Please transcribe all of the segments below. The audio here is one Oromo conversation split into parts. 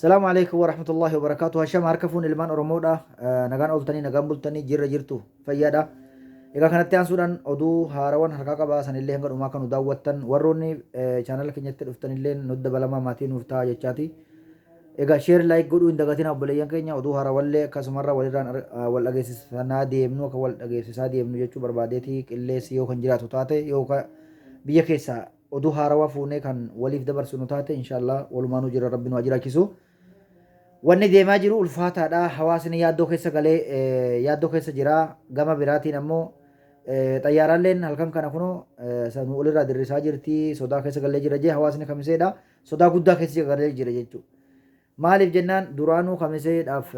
Salaamu alaikum warahmatullahi wabarakatuh. Hashama harka fuun ilmaan Oromoodha. Nagaan ooltanii nagaan bultanii jirra jirtu fayyaadha. Egaa kanatti aansuudhaan oduu haarawan harkaa qabaa sanillee hanga dhumaa kan nu daawwattan warroonni chaanala keenyatti dhuftanillee nu dabalamaa maatii nuuf ta'a jechaati. Egaa share like godhuu hin dagatina obboleeyyan keenya oduu haarawallee akkasumarra walirraan wal dhageessisanaa deemnu akka wal dhageessisaa deemnu jechuu barbaadeeti qilleessi yoo kan jiraatu taate yoo biyya keessaa oduu haarawa fuunee kan waliif dabarsinu taate inshallah walumaanuu jira rabbi nu haa jiraachisu. Wanni deemaa jiru ulfaataadha. Hawaasni yaaddoo keessa galee yaaddoo keessa jira. Gama biraatiin ammoo xayyaaraalleen halkan kana kunoo sanuu olirraa dirrisaa jirti. Sodaa keessa galee jira jee hawaasni kamiseedha. Sodaa guddaa keessa galee jira jechuudha. Maaliif jennaan duraanuu kamiseedhaaf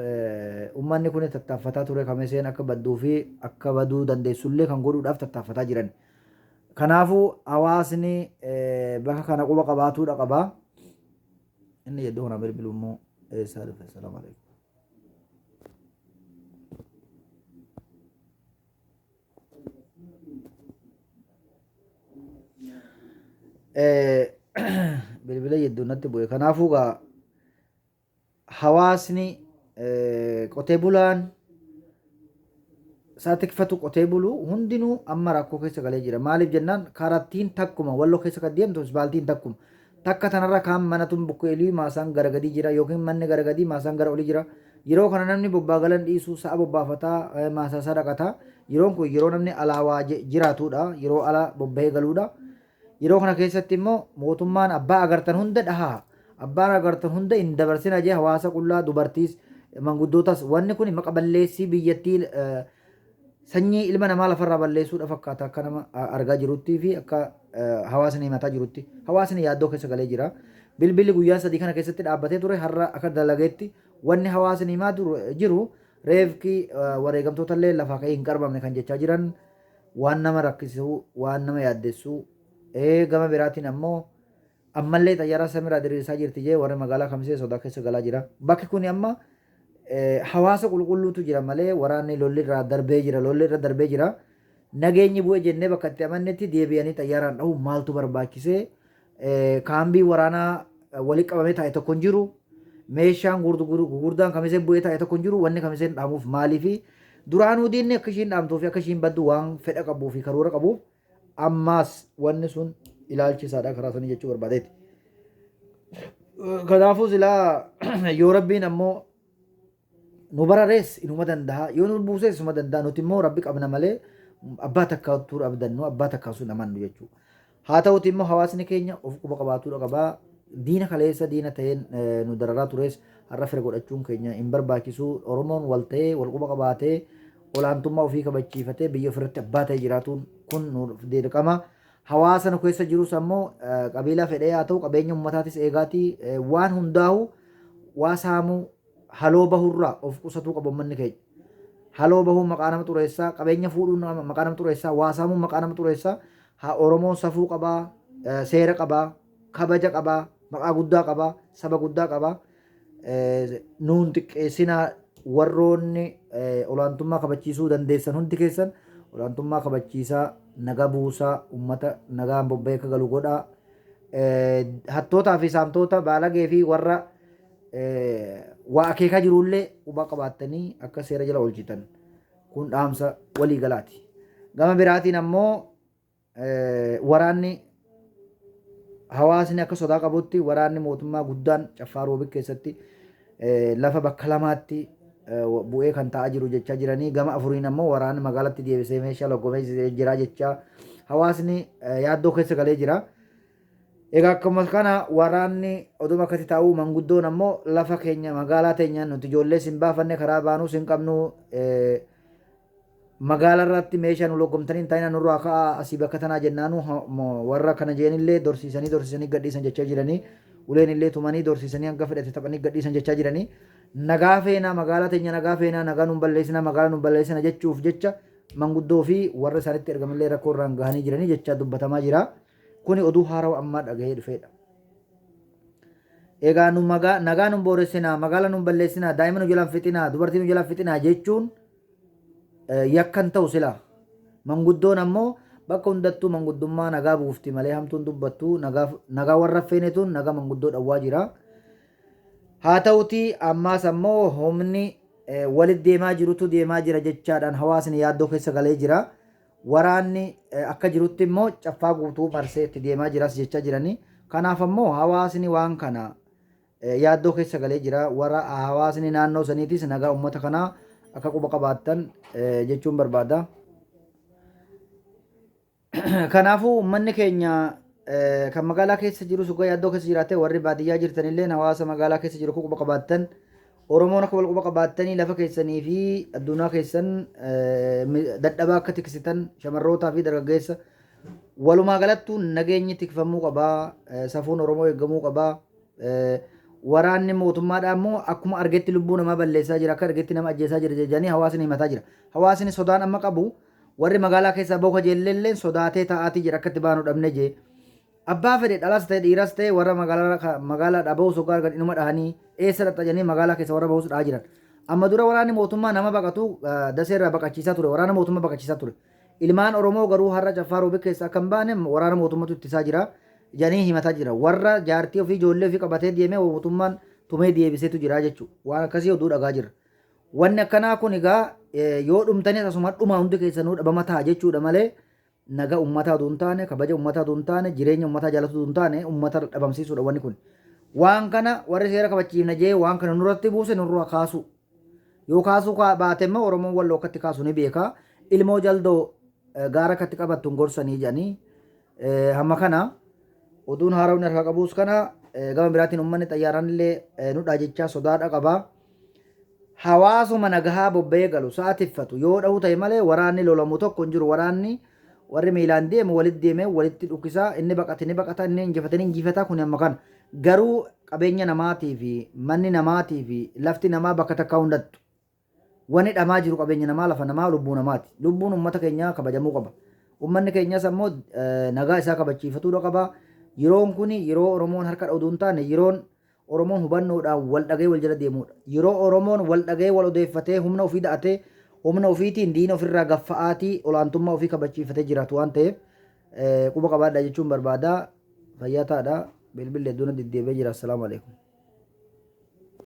uummanni kun tattaaffataa ture kamiseen akka badduu fi akka baduu dandeessullee kan godhuudhaaf tattaaffataa jiran. Kanaafuu hawaasni bakka kana quba qabaatuudha qaba. Inni iddoo kana bilbilu immoo eessaa dhufe? Salaam alaikum. Bilbila jidduu natti bu'e. Kanaafuu gaa hawaasni qotee bulaan isaa tikfatu qotee bulu hundinuu amma rakkoo keessa galee jira. Maaliif jennaan karattiin takkuma walloo keessa kan deemtu ispaaltiin takkuma. Takka tanarra kaan manatu bukkeelii maasaan gara gadii jira yookiin manni gara gadii maasaan gara olii jira. Yeroo kana namni bobbaa galan dhiisu sa'a bobbaafataa maasaa isaa dhaqata. Yeroon kun yeroo namni alaa waa jiraatudha. Yeroo ala bobba'ee galuudha. Yeroo kana keessatti immoo mootummaan abbaa agartan hunda dhahaa, abbaan agartan hunda hin dabarsinaa jee hawaasa qullaa dubartiis manguddootas wanni kun maqa balleessii biyyattii sanyii ilma namaa lafarraa balleessuudha fakkaata akka nama argaa jiruttii fi akka hawaasni himataa jirutti. Hawaasni yaaddoo keessa galee jira. Bilbilli guyyaa sadii kana keessatti dhaabbatee ture har'a akka dalageetti wanni hawaasni himaa jiru reefki wareegamtoota illee lafaa ka'ee hin qarbamne kan jechaa jiran waan nama rakkisu, waan nama yaaddessu. Gama biraatiin ammoo ammallee xayyaaraa samiirraa diriirsaa jirti jee warri magaalaa Kamisee sodaa keessa galaa jira. Bakki kuni amma hawaasa qulqulluutu jira malee waraanni lolli irraa darbee jira, lolli irra darbee jira. Nageenyi bu'e jennee bakka itti amannetti deebi'anii xayyaaraan dhahu maaltu barbaachisee? Kaambii waraanaa walitti qabamee taa'e tokko hin jiru. Meeshaan gurguddaan kamisee bu'ee taa'e tokko hin jiru. Wanni kamiseen dhaamuuf maaliifi? Duraanuu diinni akka ishiin dhaamtuu fi akka ishiin baddu waan fedha qabuu fi karoora qabuuf ammaas wanni sun ilaalchisaadha karaa sanii jechuu barbaadeeti. Kanaafuu silaa yoo rabbiin ammoo nu bararees inuma danda'a yoo nu buusees inuma danda'a nuti immoo rabbi qabna malee abbaa takkaattuu abdannu abbaa takkaa sun amannu jechuudha. Haa ta'uti immoo hawaasni keenya of quba qabaatuudha qabaa. Diina kaleessa diina ta'een nu dararaa tures har'a fira godhachuun keenya hin barbaachisu. Oromoon wal ta'ee wal quba qabaatee olaantummaa ofii kabachiifatee biyya ofirratti abbaa ta'ee jiraatuun kun nuuf dirqama. Hawaasa nu keessa jirus ammoo qabiilaa fedhee haa ta'u qabeenya ummataatis eegaatii waan hundaahu waa saamuu haloo bahurraa of qusatuu qaba ummanni keenya. Haloo bahuun maqaa nama xureessaa, qabeenya fuudhuun maqaa nama xureessaa, waa saamuun maqaa nama xureessaa. Haa Oromoon safuu qabaa, seera qabaa, kabaja qabaa, maqaa guddaa qabaa, saba guddaa qabaa. Nuun xiqqeessinaa warroonni olaantummaa kabachiisuu dandeessan hundi keessan olaantummaa kabachiisaa nagaa buusaa ummata nagaan bobba'ee akka galu godhaa. Hattootaa fi saamtoota baalagee fi warra waa akeekaa jirullee quba qabaattanii akka seera jala oolchitan kun dhaamsa walii galaati. Gama biraatiin ammoo waraanni hawaasni akka sodaa qabutti waraanni mootummaa guddaan Caffaa Roobik keessatti lafa bakka lamaatti bu'ee kan ta'aa jiru jechaa jiranii gama afuriin ammoo waraanni magaalatti deebisee meeshaa loggomee jira jechaa hawaasni yaaddoo keessa galee jira. Egaa akkuma kana waraanni oduma akkasi taa'uu manguddoon ammoo lafa keenya magaalaa teenya nuti ijoollees hin baafanne karaa baanuus hin qabnu magaala irratti meeshaa nu loggomtanii hin taa'ina nurraa ka'aa asii bakka tanaa jennaanu warra kana jeenillee dorsiisanii dorsiisanii gadhiisan jechaa jiranii uleen illee tumanii dorsiisanii hanga fedhate taphanii gadhiisan jechaa jiranii nagaa feenaa magaalaa teenya nagaa feenaa nagaa nun balleessina magaalaa nun balleessina jechuuf jecha manguddoo fi warra isaanitti ergamallee rakkoo irraan gahanii jiranii jechaa dubbatamaa jira. Kuni oduu haarawa ammaa dhagahee dhufeedha. Egaa nu magaa, nagaa nun booressinaa, magaala nun balleessinaa, daa'ima nu jalaan fixinaa, dubartii nu jalaan fixinaa jechuun yakkan ta'u silaa. Manguddoon ammoo bakka hundattuu manguddummaa nagaa buufti malee hamtuun dubbattu nagaa, nagaa warra feenetuun nagaa manguddoo dhawwaa jira. Haa ta'utii ammaas ammoo humni walitti deemaa jirutu deemaa jira jechaadhaan hawaasni yaaddoo keessa galee jira. Waraanni akka jirutti immoo caffaa guutuu marsee itti deemaa jiras jechaa jiranii. Kanaaf ammoo hawaasni waan kana yaaddoo keessa galee jira. Warra hawaasni naannoo saniitis nagaa uummata kanaa akka quba qabaattan jechuun barbaada. Kanaafuu uummanni keenya kan magaalaa keessa jiru sugaa yaaddoo keessa jiraate warri baadiyyaa jirtanillee hawaasa magaalaa keessa jiru akka quba qabaattan Oromoon akka wal quba qabaattanii lafa keessanii fi addunyaa keessan dadhabaa akka tiksitan shamarrootaa fi dargaggeessa walumaa galattuu nageenyi tikfamuu qabaa safuun Oromoo eegamuu qabaa. Waraanni mootummaadhaa immoo akkuma argetti lubbuu namaa balleessaa jira akka argetti nama ajjeesaa jira jedhanii hawaasni himataa jira. Hawaasni sodaan amma qabu warri magaalaa keessaa ba'uu kajeelleelleen sodaatee taa'aatii jira akka itti baanu dhabne jee. Abbaa fedhe dhalas ta'e dhiiras ta'e warra magaalaadhaa bahus hoggaa argan inuma dhahanii eessa dhaqxa jedhanii magaalaa keessa warra bahus dhahaa jiran. Amma dura waraanni mootummaa nama baqatu daseerraa baqachiisaa ture waraana mootummaa baqachiisaa ture. Ilmaan Oromoo garuu har'a Caffaa Roobee keessa akka hin baane waraana mootummatu ittisaa jira jedhanii himataa jira. Warra jaartii ofii ijoollee ofii qabatee deemee mootummaan tumee deebisetu jira jechuudha. Waan akkasii oduu dhagaa jirra. Wanni akkanaa kun egaa yoo dhumtanis asuma dhumaa hundi keessanuu dhabama ta'a jechuudha malee nagaa uummataa utuu hin taane, kabaja uummataa utuu hin taane, jireenya uummataa jaalatu utuu hin taane uummata dhabamsiisuudha wanni kun. Waan kana warri seera kabachiifna jee waan kana nurratti buuse nurraa kaasu. Yoo kaasuu baate immoo Oromoon walloo akkatti kaasu ni beeka. Ilmoo jaldoo gaara akkatti qabattu hin gorsanii jedhanii hamma kana oduun haarawni harkaa qabuus kana gama biraatiin uummanni xayyaaraan illee nudhaa jechaa sodaadha qaba. Hawaasuma nagahaa bobba'ee galu sa'a tiffatu yoo dhahu ta'e malee waraanni lolamu tokko hin jiru. Waraanni warri miilaan deemu walitti deemee walitti dhukkisaa inni baqate ni baqata inni injifate ni injifata kun amma kana. Garuu qabeenya namaatii fi manni namaatii fi lafti namaa bakka takkaa hundattu. Wani dhamaa jiru qabeenya namaa lafa namaa lubbuu namaati. Lubbuun uummata keenyaa kabajamuu qaba. Uummanni keenyas ammoo nagaa isaa kabachiifatuu qaba. Yeroon kun yeroo Oromoon harka dha'u hin taane yeroon Oromoon hubannoodhaan wal dhaga'ee wal jala deemudha. Yeroo Oromoon wal dhaga'ee wal odeeffatee humna ofii da'atee humna ofiitiin diina ofirraa gaffa'aatii olaantummaa ofii kabachiifatee jiraatu waan ta'eef quba qabaadhaa jechuun barbaada. Fayyaa ta'aadha. Bilbilli hedduun deddeebi'ee jira. Assalaamu alaikum.